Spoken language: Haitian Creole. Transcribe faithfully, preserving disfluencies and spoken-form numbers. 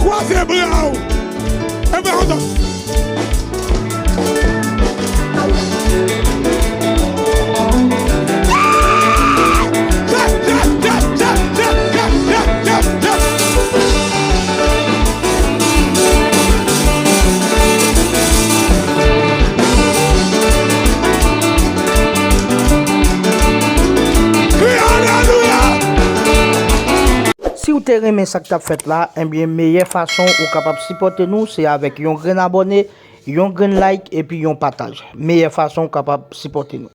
Pase bra w. E bra w. Kri alelouya! Si w te renmen sa k t ap fèt la, ebyen, meyè fason ou kapab sipòte nou, se avèk yon grenn abòne, yon grenn like, epi yon pataj. Meyè fason ou kapab sipòte nou.